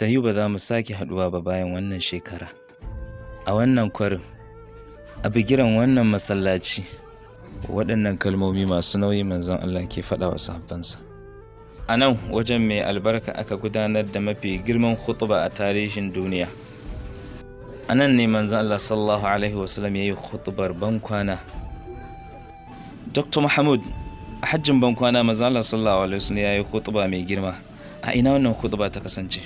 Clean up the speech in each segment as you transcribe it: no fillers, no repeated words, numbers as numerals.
Ta yiwu ba za mu sake haɗuwa ba bayan wannan shekara. A wannan kwarin, a bigiran wannan masallaci, waɗannan kalmomi masu nauyi manzon Allah ke faɗa wa sahabbansa. A nan wajen mai albarka aka gudanar da mafi girman khutba a tarihin duniya. A nan ne manzon Allah sallallahu alaihi wasallam ya yi khutbar bankwana. Dr. Mahmud, a hajjin bankwana manzon Allah sallallahu alaihi wasallam ya yi khutba mai girma. A ina wannan khutba ta kasance?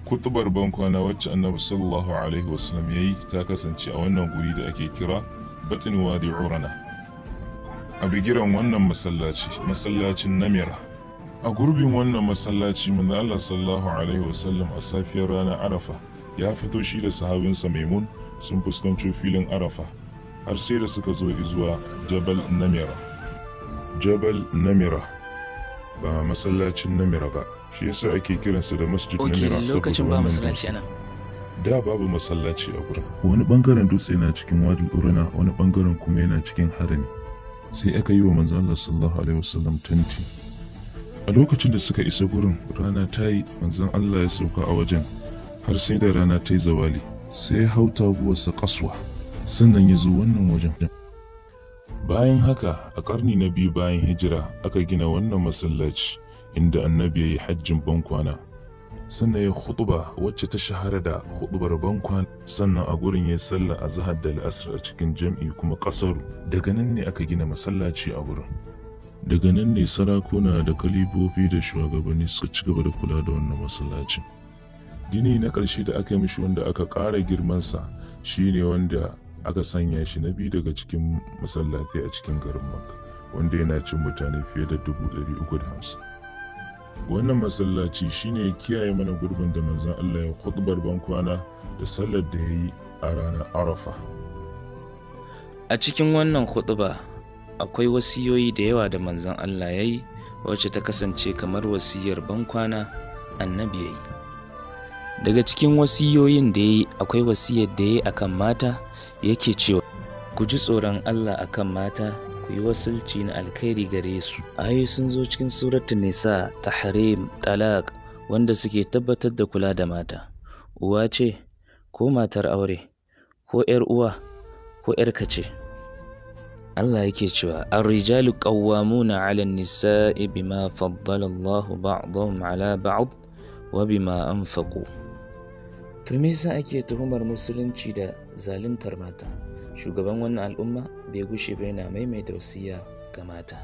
Kutubar bankwana wacce Annabi sallallahu alaihi wasallam ya yi ta kasance a wannan guri da ake kira Batin Wadi Urana. A bigiran wannan masallaci, masallacin Namira. A gurbin wannan masallaci manzo Allah sallallahu alaihi wasallam a safiyar ranar Arafa ya fito shi da sahabinsa Maimun sun fuskanci filin Arafa har sai da suka zo zuwa Jabal Namira. Jabal Namira ba masallacin Namira ba, shi yasa ake kiransa da Masjid Ok, Namira saboda lokacin ba wannan masallaci dutse. a nan. Da babu masallaci a gurin. Wani bangaren dutse na cikin Wadil Urana, wani bangaren kuma yana cikin harami. Sai aka yi wa manzo Allah sallallahu alaihi wasallam tanti. A lokacin da suka isa gurin, rana ta yi, manzon Allah ya sauka a wajen har sai da rana ta yi zawali. Sai ya hau taguwarsa Kaswa, sannan ya zo wannan wajen. Bayan haka, a ƙarni na biyu bayan hijira aka gina wannan masallaci inda annabi ya yi hajjin bankwana. Sannan ya hutuba wacce ta shahara da hutubar bankwana, sannan a gurin ya sallah a zahar da la'asar a cikin jam'i kuma ƙasaru. Daga nan ne aka gina masallaci a gurin. Daga nan ne sarakuna da kalibofi da shugabanni suka ci gaba da kula da wannan masallacin. Gini na ƙarshe da aka yi mishi wanda aka ƙara girmansa shine wanda aka sanya shi na biyu daga cikin masallatai a cikin garin Makka, wanda yana cin mutane fiye da 350,000. Wannan masallaci shine ya kiyaye mana gurbin da manzon Allah ya khutbar bankwana da sallar da ya yi a ranar Arafa. A cikin wannan khutba akwai wasiyoyi da yawa da manzon Allah ya yi wacce ta kasance kamar wasiyar bankwana annabi ya yi. Daga cikin wasiyoyin da ya yi akwai wasiyar da ya yi akan mata, yake cewa ku ji tsoron Allah akan mata, ku yi wasilci na alkhairi gare su. Ayoyi sun zo cikin suratul Nisa, Tahrim, Talaq wanda suke tabbatar da kula da mata. Uwa ce ko matar aure ko 'yar uwa ko 'yarka ce. Allah yake cewa ar-rijalu qawwamuna 'ala an-nisa'i bima faddala Allahu ba'dahum 'ala ba'd wa bima anfaqu. To me yasa ake tuhumar musulunci da zaluntar mata? Shugaban wannan al'umma bai gushe ba yana maimaita wasiya ga mata.